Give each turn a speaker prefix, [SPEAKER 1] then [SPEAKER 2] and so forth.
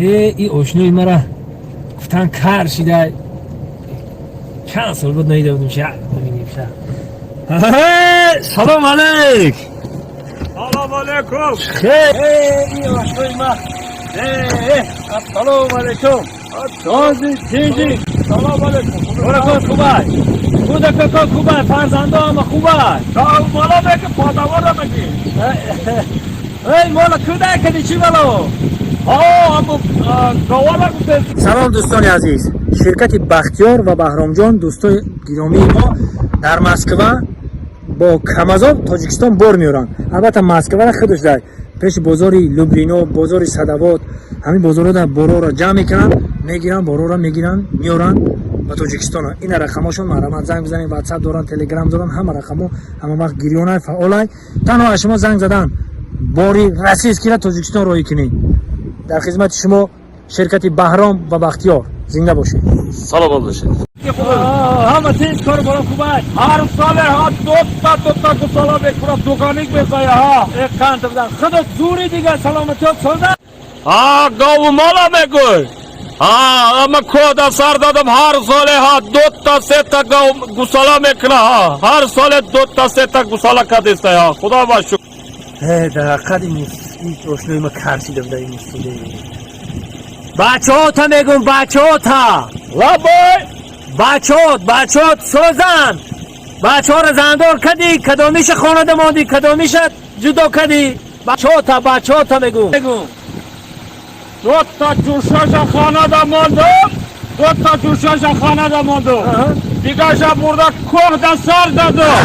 [SPEAKER 1] И ошнои мара гуфтан, кар шида, чанд сол буд наида будем. Ша бибинем ша. Салом алейк.
[SPEAKER 2] Салом алейкум.
[SPEAKER 1] И ошнои ма, ассалому алейкум. Този тиҷи.
[SPEAKER 2] Салом алейкум.
[SPEAKER 1] Корако хубай, кӯдакако хубай, фарзандо ҳама хубай?
[SPEAKER 2] Мала меки, падавара меки.
[SPEAKER 1] Эй, мола кӯдак кади, чӣ бало?
[SPEAKER 2] Аммо гавара гуфтем.
[SPEAKER 1] Салом, дӯстони азиз. Ширкати Бахтиёр ва Баҳромҷон, дӯстои гиромии мо, дар Москва бо Камазо Тоҷикистон бор меоранд. Албатта, Москвара худаш дар пеши бозори Люблино, бозори Садовод, ҳамин бозорҳо борора ҷамъ мекунанд, мегиранд, борора мегиранд, меоранд ба Тоҷикистон. Ина рақамошон, марҳамат, занг бизанед. Ватсап доранд, Телеграм доранд, ҳама рақамо ҳама вақт гирёнай, фаъолай. Танҳо аз шумо занг задан, бори российский ра Тоҷикистон роҳӣ кунед. Дар хизмати шумо ширкати Баҳром ва Бахтиёр. Зинда бошед.
[SPEAKER 2] Саломат бошед.
[SPEAKER 1] Ҳама тинч, кору боро хубай?
[SPEAKER 2] Ҳар соле ҳа, дота дота гусала мекунам, дуганик мезая ҳа.
[SPEAKER 1] Қанта будан, худо зури дига, саломатиёт соза.
[SPEAKER 2] Ҳа, гову мала мегӯй. Ҳа, ама кода сар дадам, ҳар соле ҳа, дота сета гов гусала мекуна ҳа. Ҳар соле дота сета гусала кадиста ҳа. Худо ба шукр.
[SPEAKER 1] Дар ҳақиқат ин ошнои ма карсида буда. Ин бачаҳота мегум, бачаҳота.
[SPEAKER 2] Лабой.
[SPEAKER 1] Бачаҳот, бачаҳот созанд. Бачаҳоро зандор кадӣ? Кадомиша хонада мондӣ, кадомиша ҷудо кадӣ? Бачаҳота, бачаҳота мегум.
[SPEAKER 2] Дота ҷӯшаша хонада мондум. Дота ҷӯшаша хонада мондум. Дигаша бурда кӯҳда сар дадум.